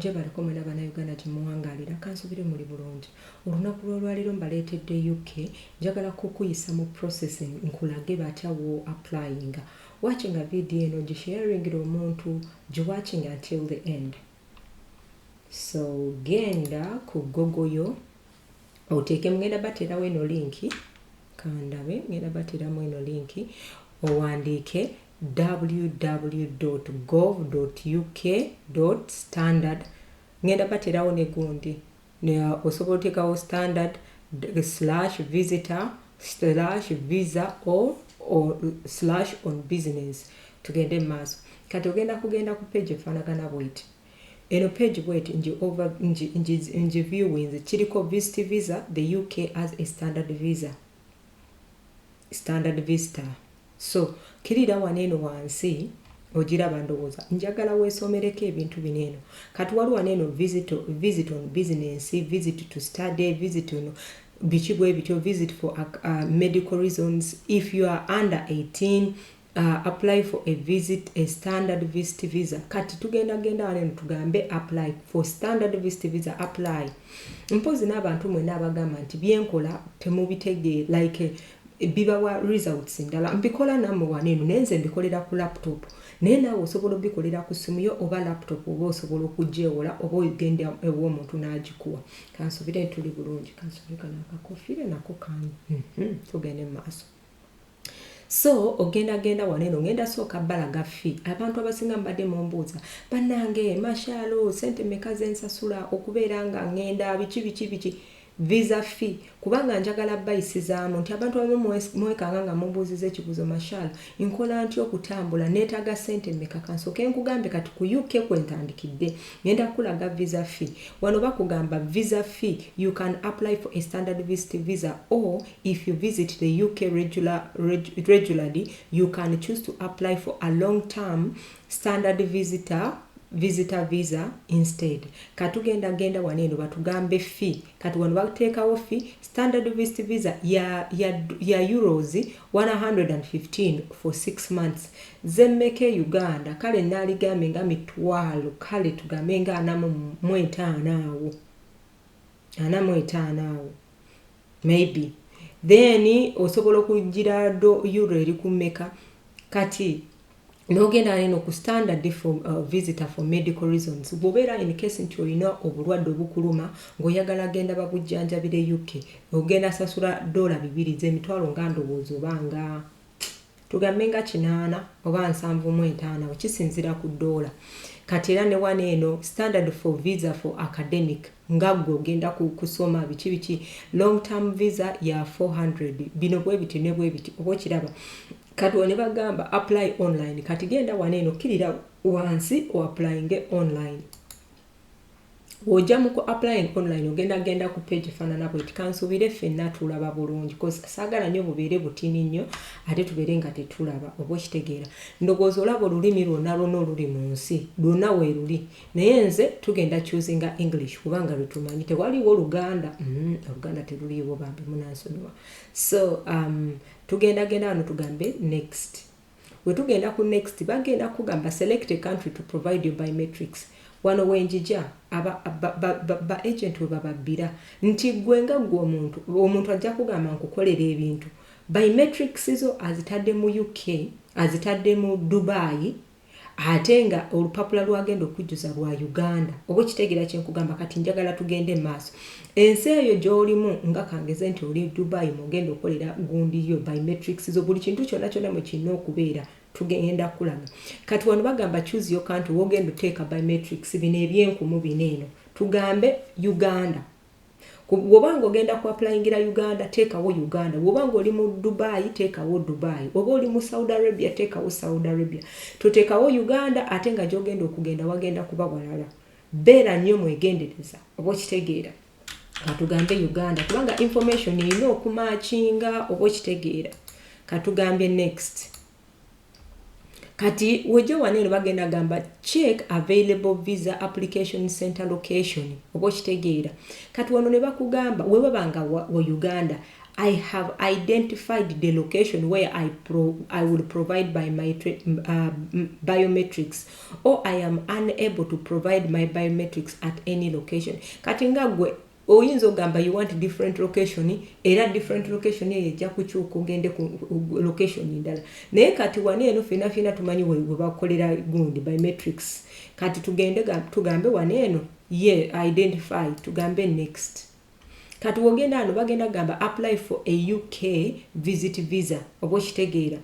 Njebaleko mwena Bannayuganda gye muwangaalira, kansubire muli bulungi. Olunaku lw'olwaleero mbaleetedde UK. Njagala kukuyisa mu process, nkulage batya wo applyinga. Watchinga video eno, gisharingira omuntu, giwatchinga until the end. So genda ku Google yo oteeke, ngenda bateerawo eno link, kandabe, ngenda bateeramu eno link, owandiike www.gov.uk.standard. Ngenda bateerawo ne gundi, osobola oteekawo standard/visitor/visa or /on business. Tugende mu maaso. Kati ogenda kugenda ku page efaanagana bweti. Eno page bweti ngi viewings kiriko visit visa, the UK as a standard visa, standard visitor. So kirira wano eno wansi, ogiraba ndowooza. Njagala weesomereko ebintu bino eno. Kati waliwo wano eno visit on business, visit to study, visit on biki bwe bityo, visit for medical reasons. If you are under 18, apply for a standard visit visa. Kati tugenda genda wano eno tugambe apply for standard visit visa, apply. Mpozi n'abantu mwena abagamba nti byenkola temubitegeera, like bibawa results ndala, mbikola nammwe wano eno, naye nze mbikolera ku laptop, naye naawe osobola obikolera ku ssimu yo oba laptop, oba osobola okugyewola oba ogenda ew'omuntu n'agikuwa. Kansubire tuli bulungi. Kansubire kano akakofiire nako kanyi. Tugende mu maaso. So ogenda genda wano eno, ngenda sooka balaga fee. Abantu abasinga mbadde mumbuuza, "Bannange mashalo, sente meka zensasula okubeera nga ngenda biki biki biki?" Visa fee, kubanga njagala bayisizaamu nti abantu abamu mwekanga nga mubuuziza ekibuuzo, "Mashal, nkola ntya okutambula? Neetaaga sente mmeka?" Kansooke nkugambe kati ku UK kwentandikidde, ngenda kulaga visa fee. Wano bakugamba visa fee: you can apply for a standard visit visa, or if you visit the UK regularly, you can choose to apply for a long term standard visitor visa instead. Katugenda genda wano eno batugambe fee. Kati wano bateekawo fee, standard visit visa ya euros 115 for 6 months. Zemmeka e Uganda? Kale naaligambe nga 500,000, kale tugambe nga 45 awo, 45 awo maybe. Then osobola okugira do euro eri ku mmeka? Kati n'ogenda eno ku standard for visitor for medical reasons. Bw'obeera in case nti olina obulwadde obukuluma ng'oyagala genda babujjanjabire UK, ogenda sasula $2, z'emitwalo nga ndowooza oba nga tugambe nga 80 oba 75, okisinziira ku ddoola. Kati era ne wano eno standard for visa for academic, nga ggwe ogenda kusoma biki biki, long term visa ya 400, bino bwe biti ne bwe biti, oba okiraba. Kati ne bagamba apply online. Kati genda wano eno, kkirira wansi oapplyinge online. W'ojja mu ku applying online, ogenda genda ku page efaanana bweti. Kansuubire ffenna tulaba bulungi, cause saagala nnyo bubeere butini nnyo ate tubeere nga tetulaba, oba okitegeera. Ndowooza olaba olulimi lwonna lwonna oluli mu nsi lwonna weeruli, naye nze tugenda choosinga English kubanga lwe tumanyi. Tewaliwo Luganda, Oluganda teruliiwo, bambi munansonyiwa. So tugenda genda wano tugambe next. We tugenda ku next, bagenda kugamba select a country to provide your biometrics. Wano wenjija ba agent we bababbira nti gwe nga gwe omuntu ajja kugamba nkukolera ebintu, biometrics zo azitadde mu UK, azitadde mu Dubai, ate nga olupapula lwagenda okujjuza lwa Uganda. Oba okitegeera kyenkugamba? Kati njagala tugende maaso. Ensi eyo gy'olimu, nga kangeze nti oli Dubai, mugenda okolera gundi yo biometrics zo, buli kintu kyonna kyonna mwe kirina okubeera, tugenda kulaga. Kati wano bagamba choose your country wogenda oteeka biometrics, bino ebyenkumu bino eno. Tugambe Uganda. Bw'obanga ogenda ku applyingira Uganda, teekawo Uganda. Bw'obanga oli mu Dubai, teekawo Dubai. Oba oli mu Saudi Arabia, teekawo Saudi Arabia. Toteekawo Uganda ate nga gy'ogenda okugenda wagenda kuba walala. Beera nnyo mwegendereza, oba okitegeera. Katugambe Uganda kubanga information erina okumatchinga, oba okitegeera. Katugambye next. Kati wejja wano eno, bagenda gamba check available visa application center location, oba okitegeera? Kati wano ne bakugamba webaba nga wa Uganda, "I have identified the location where I will provide by my biometrics" or "I am unable to provide my biometrics at any location." Kati nga gwe oyinza okugamba you want different location, era different location eyo ejja kukyuka ogende ku location ndala. Naye kati wano eno fena fena tumanyi we bakolera gundi biometrics. Kati tugende tugambe wano eno ye identify, tugambe next. Kati wogenda wano bagenda kugamba apply for a UK visit visa, oba okitegeera?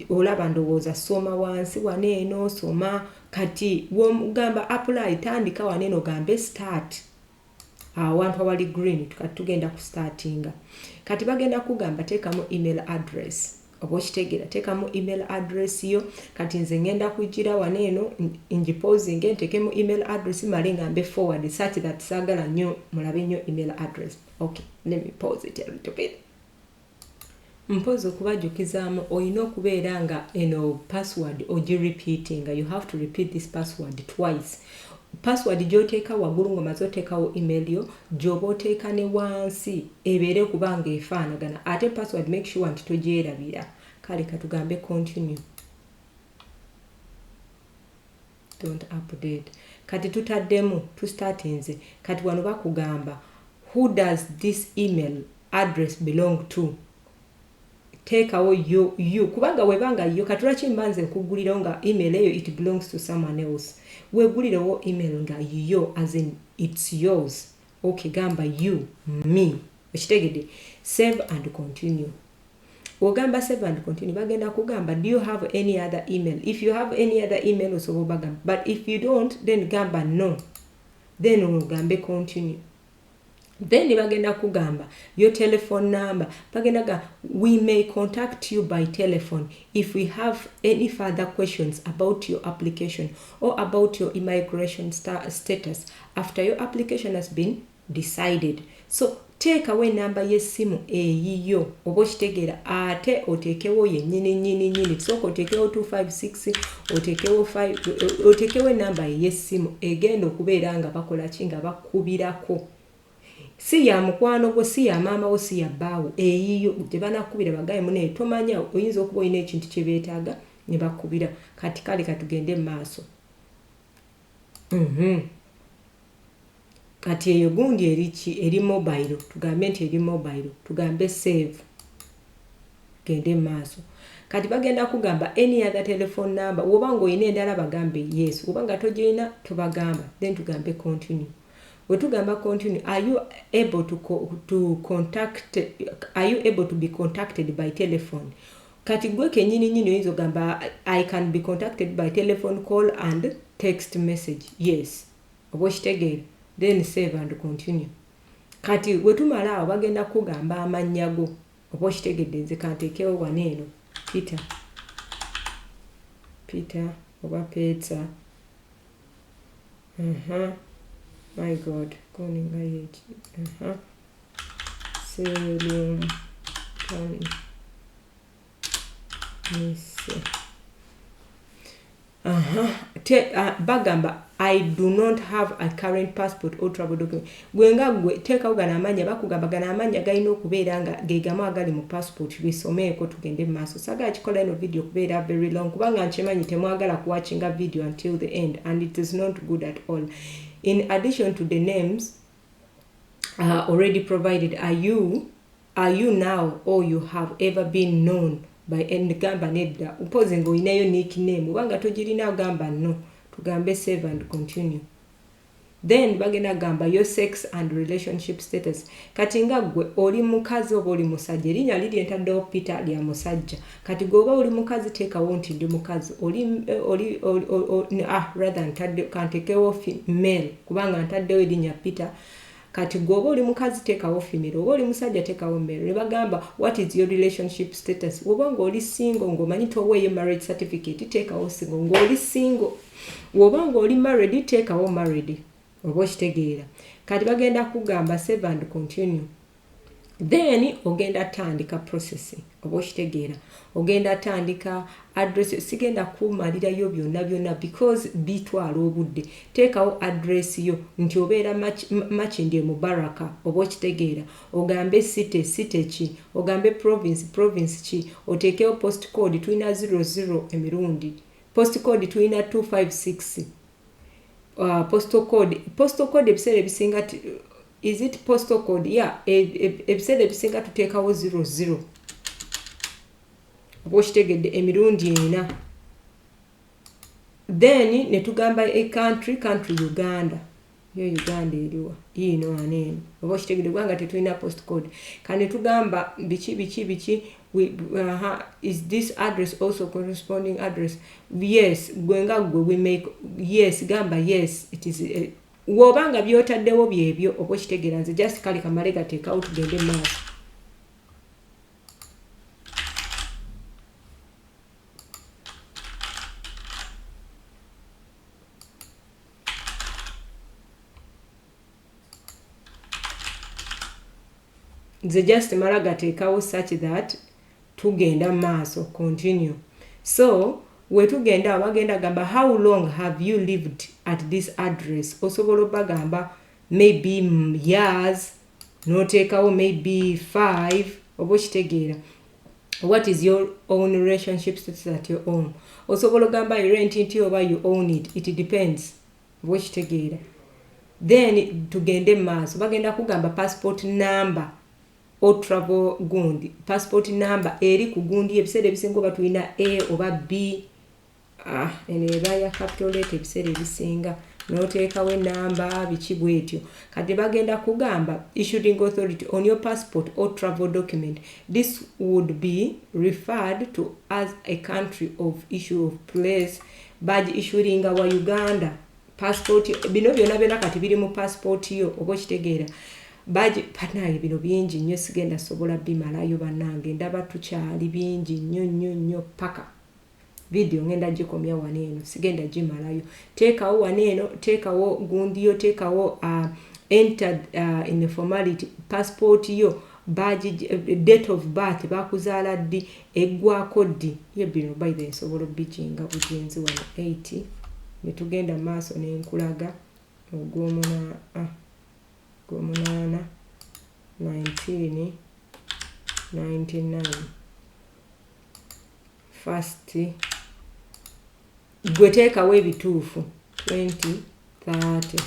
Olaba ndowooza soma wansi wano eno, soma. Kati wogamba apply, tandika wano eno, ogambe start awantu awali green. Kati tugenda ku startinga. Kati bagenda kugamba teekamu email address, oba okitegeera? Teekamu email address yo. Kati nze ngenda kugira wano eno ngipausinge, nteekemu email address, male ngambe forward such that saagala nnyo mulabe nnyo email address. Okay, let me pause it a little bit. Mpozi okubajjukizaamu, olina okubeera nga eno password ogirepeatinga. You have to repeat this password twice. Password gy'oteeka waggulu ng'omaze oteekawo email yo, gy'oba oteeka ne wansi ebeere kubanga efaanagana. Ate password, make sure nti togyerabira. Kale katugambe continue, don't update. Kati tutaddemu, tustartinze. Kati wano bakugamba, "Who does this email address belong to?" Teekawo yo you, kubanga webanga yo. Kati lwaki mba nze nkugulirawo nga email eyo it belongs to someone else? Wegulirewo email nga yo, as in it's yours. Okay, gamba you, me, okitegedde? Save and continue. Ogamba save and continue, bagenda kugamba, "Do you have any other email?" If you have any other email, osobola obagamba, but if you don't, then gamba no, then ogambe continue. Then bagenda kugamba your telephone number. Bagenda ga "We may contact you by telephone if we have any further questions about your application or about your immigration status after your application has been decided." So teekawo enamba y'essimu eyiyo, oba okitegeera? Ate oteekewo yennyini nnyini nnyini. Sooka oteekewo 256, oteekewo 5, oteekewo enamba ey'essimu egenda okubeera nga bakola ki, nga bakubirako. Si ya mukwano gwo, si ya maama wo, si ya bbaawo, eyiyo gye banakubira bagaye munaye. Tomanya, oyinza okuba olina ekintu kye beetaaga ne bakubira. Kati kale katugende mu maaso. Kati eyo gundi eriki, eri mobile, tugambe nti eri mobile, tugambe save, gende mu maaso. Kati bagenda kugamba any other telephone number. Woba ng'olina endala, bagambe yes, oba nga togirina, tobagamba. Then tugambe continue. Wetugamba continue, "Are you able to contact, are you able to be contacted by telephone?" Kati gwe kenyini nyini oyinza ogamba "I can be contacted by telephone call and text message, yes," oba okitegeera? Then save and continue. Kati wetumala awo, bagenda kugamba amannya go, oba okitegedde? Nze kanteekewo wano eno Peter, Peter oba Peter. My God, koninga yeki. Selum mise. Bagamba "I do not have a current passport or travel document." Gwe nga gwe teekawo gano amannya. Bakugamba gano amannya galina okubeera nga gegamu agali mu passport. Bisomeeko, tugende mu maaso. Sagala kikola eno video okubeera very long, kubanga nkimanyi temwagala kuwatchinga video until the end, and it is not good at all. "In addition to the names already provided, are you now or you have ever been known by?" Gamba nedda, mpozi ng'olinayo nickname. Obanga togirina, gamba no. Tugambe save and continue. Then bagenda gamba your sex and relationship status. Kati nga gwe oli mukazi oba oli musajja? Erinnya liri entaddewo Peter lya musajja. Kati gwe oba oli mukazi, teekawo nti ndi mukazi. Oli, rather ntadde, kantekewo male kubanga ntaddewo erinnya Peter. Kati gwe oba oli mukazi, teekawo female, oba oli musajja, teekawo male. Ne bagamba, "What is your relationship status?" Oba ng'oli single, ng'omanyi toweeyo marriage certificate, teekawo single ng'oli single. Woba ng'oli married, teekawo married, oba okitegeera? Kati bagenda kugamba save and continue. Then ogenda tandika processing, oba okitegeera, ogenda tandika address. Sigenda kumalirayo byonna byonna because bitwala obudde. Teekawo address yo nti obeera Makindye Mubaraka, oba okitegeera, ogambe city, city ki, ogambe province, province ki, oteekewo post code. Tulina 00 emirundi, post code tulina 256. Postal code, postal code ebiseera ebisinga, is it postal code? Yeah, ebiseera ebisinga tuteekawo 00, oba okitegedde, emirundi ena. Then ne tugamba a country, country Uganda. Yo Uganda eriwa? Yiino wano eno, oba okitegedde, kubanga tetulina post code. Kane tugamba biki biki biki. Is this address also corresponding address? Yes, gwe nga gwe we make yes, gamba yes, it is. W'obanga byotaddewo byebyo, oba okitegeera. Nze just kale kamale gateekawo, tugende maaso. Nze just mala gateekawo such that tugenda maaso. Continue. So wetugenda, bagenda gamba, "How long have you lived at this address?" Osobola obagamba maybe years, noteekawo maybe 5, oba okitegeera. "What is your own relationship status at your own?" Osobola ogamba rent nti oba you own it, it depends, oba okitegeera. Then tugende maaso. Bagenda kugamba passport number or travel gundi. Passport number eri ku gundi, ebiseera ebisinga oba tulina A oba B. Ah, eno eba ya capital letter ebiseera ebisinga, noteekawo enamba biki bwetyo. Kati bagenda kugamba issuing authority on your passport or travel document. This would be referred to as a country of issue of place. Bagi issuinga wa? Uganda. Passport, bino byonna byonna kati biri mu passport yo, oba okitegeera. Bagi bannange, bino bingi nnyo, sigenda sobola bimalayo. Bannange, ndaba tukyali bingi nnyo nnyo nnyo, paka video ngenda gikomya wano eno, sigenda gimalayo. Teekawo wano eno, teekawo gundi yo, teekawo enter in the formality passport yo, bagi date of birth, bakuzaala ddi, eggwako ddi. Ye bino by the nsobola obikinga bugenzi wano 8 netugenda maaso nenkulaga ogwomunaana 1999 first. Gwe teekawo ebituufu, 2030,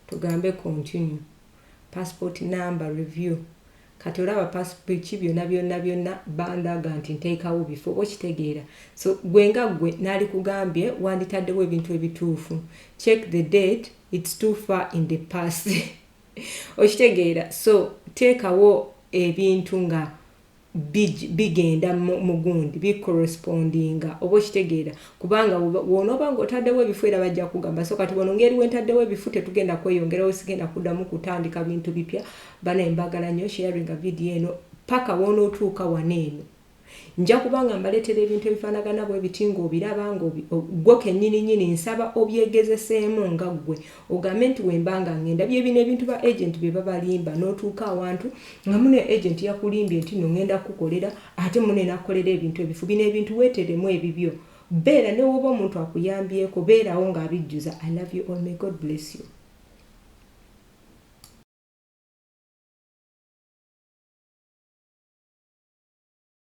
tugambe continue. Passport number review. Kati olaba biki byonna byonna byonna bandaga nti nteekawo bifo, oba okitegeera. So gwe nga gwe naali kugambye wanditaddewo ebintu ebituufu. Check the date, it's too far in the past, okitegeera. So teekawo ebintu nga bigenda mu gundi, bicorrespondinga, oba okitegeera, kubanga wonooba nga otaddewo ebifu era bajja kugamba. So kati wano ngeri wentaddewo ebifu, tetugenda kweyongerawo, sigenda kuddamu kutandika bintu bipya. Bana, mbagala nnyo. Sharinga vidiyo eno paka wonootuuka wano eno. Nja kubanga mbaleetera ebintu ebifaanagana bwe biti ng'obiraba nga gwe kennyini nnyini. Nsaba obyegezeseemu nga ggwe ogambe nti wembanga ngenda byebino ebintu ba agent bye babalimba, n'otuuka awantu nga mune agent yakulimbye nti no ngenda kukolera, ate mune nakukolera ebintu ebifu. Bino ebintu weeteremu ebibyo, beera ne woba omuntu akuyambyeko, beerawo ng'abijjuza. I love you all. May God bless you.